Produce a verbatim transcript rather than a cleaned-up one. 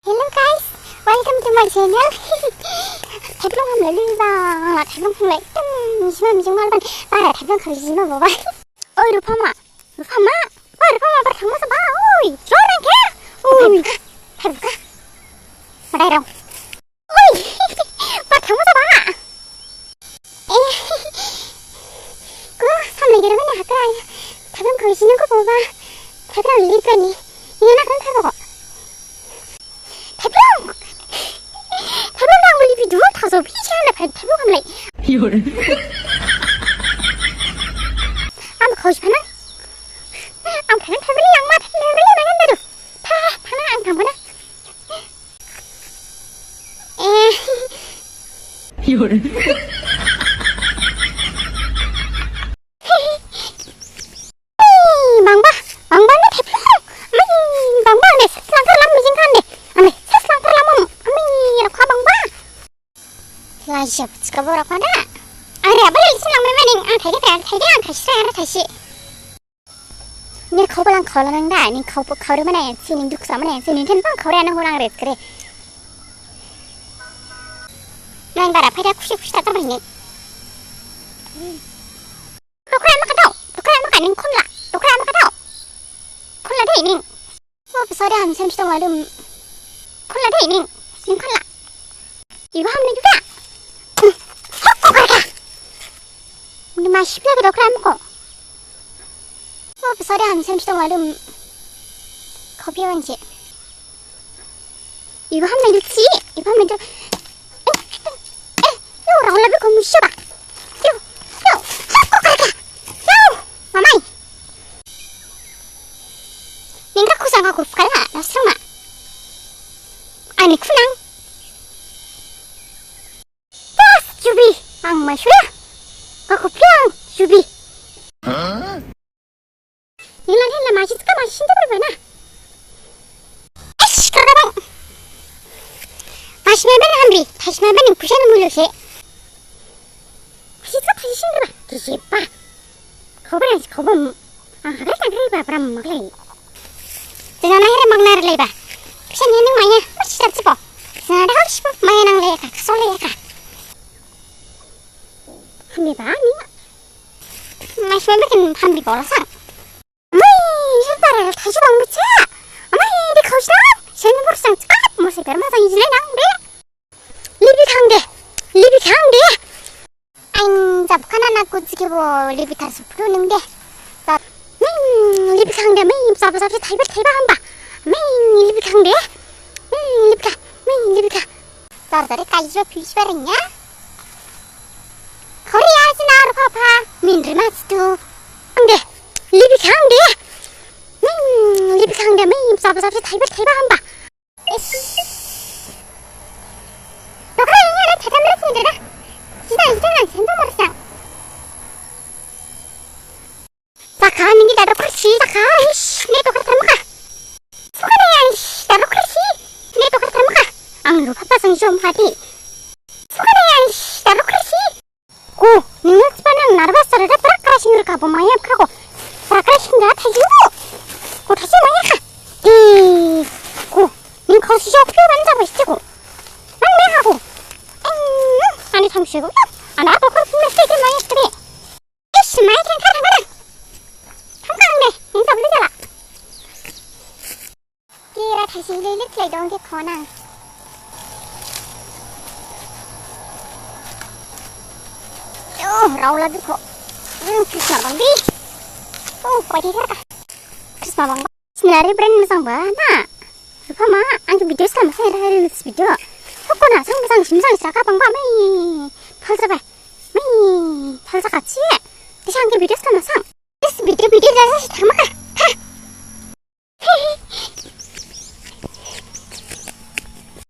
Hello guys, welcome to my channel. Thaiblong hamlai liba, thaiblong hamlai ekdom mijingma mijingma alban, bara thaiblong khalijima boba. Oi Rupama, Rupama, oi Rupama, bara thangma saba, oi, jor nang khe, oi, thaiblong kha, madai rong. Oi, bara thangma saba. Eh, ko samlai gera mane hakra. Thaiblong khalijinang ko boba. Thaiblong lipani. Ina na kan thaiblong. Thaiblong. Thaiblong dang beli video thaso phi chana phan thaiblong hamlai. Yor. Am khaosi phana. Am phana thaiblong yang ma thaiblong yang ma kan dadu. Tha, thana ang thang phana. Eh. Yor. Bangba, bangba ne thaiblong. Mai, bangba ne, langkar lam mijing kan de. Ane, langkar lam, ami, rakha bangba. Lajab, sika bo rakha da. Are, abal isi lang mai maning, ang thaide, thaide, ang thaisi, ang thaisi. Ning khaoba lang khaola nang da, ning khaoba khaore mane, si ning duksa mane, si ning thenbang khaore ana horang res kre. Nang bara phaida khusi khusi ta tamai ning. Dokra ma kadao, dokra ma kaning khunla, dokra ma kadao. Khunla dei ning. Bo besode hamsin sitong wadum. Khunla dei ning, ning khunla. Iba hamne juga. Hok ko kaka. Ni ma sipla ke dokra ma ko. Bo besode hamsin sitong wadum. Kopi wanje. Iba ham nai dusi, iba ham nai du-, eh, eh, eh, yo, rang labi ko musa ba. Yo, yo, yo, ko kaka. Yo, mamai. Ningka kusang aku kala, nasrama. Ani kunang. Pas, Jubi, ang masura. Aku piang, Jubi. Nila nila masi tuka masi sinta berbana. Eish, kagak bang. Masi mebe na hamri, masi mebe ning kusen mulu se. Masi tuka masi sinta ba, kisi ba. Kau ba nasi kau ba. Ah, hagar tangri ba, bram maglai. Tena na hera magnar lai ba. Kusen ni ning maya, masi tak sipo. Tena da hau sipo, maya nang lai ka, kasol lai ka. Hamri ba ni. Masi mebe kin hamri bola sang. Amai, jin para thaisu bang bicha. Amai, di khausna. Sen bor sang cakap, masa ber ma sang jilai nang de. Libi khang de. Libi khang de. Ain jab khana na kut jike bo libi thar supru ning de. Jab. Amai, libi khang de, amai, jab jab thaiba thaiba hamba. Amai, libi khang de. Amai, libi kha. Amai, libi kha. Jar jare kaijro phis barengya. Khori ya sina ar papa. Min rima situ. Ang de. Libi khang de. Hmm, libi khang de. Mai sab sab thaiba thaiba hamba. Is. Dokra ini ada thaitam rak ni dada. Sina itu nang sendo marsa. Saka, nini dado kharsi, saka, ish, ne tokar tharmaka. Sukade, ish, dado kharsi, ne tokar tharmaka. Ang lupa pasang jom hati. Sukade, ish, dado kharsi. Ku, nini tipa nang nervous tara da prak kharsi nurka bo mayap kako. Prak kharsi nda thaji ko. Ko thaji mayaka. Di, ku, nini kharsi jok phi ban jaba istiku. Nang ne kako. Ani thamsiku. Ana tokar pun mesti ke mayakre. Ish, mai thang thang thang thang. Thang thang de, hin sabli jala. Kira thaisi lele khlai dong de khonang. Oh, rao la dukho. Hmm, Krishna bangbi. Oh, koi de kha. Krishna bangba. Sinari brand mosang ba na. Rupama, ang video skala mosang era reels video. Hokona sang mosang sim sang saka bangba mai. Phal saba. Mai, phal saka chi. Disa ang video skala mosang. Is video video jasa si thang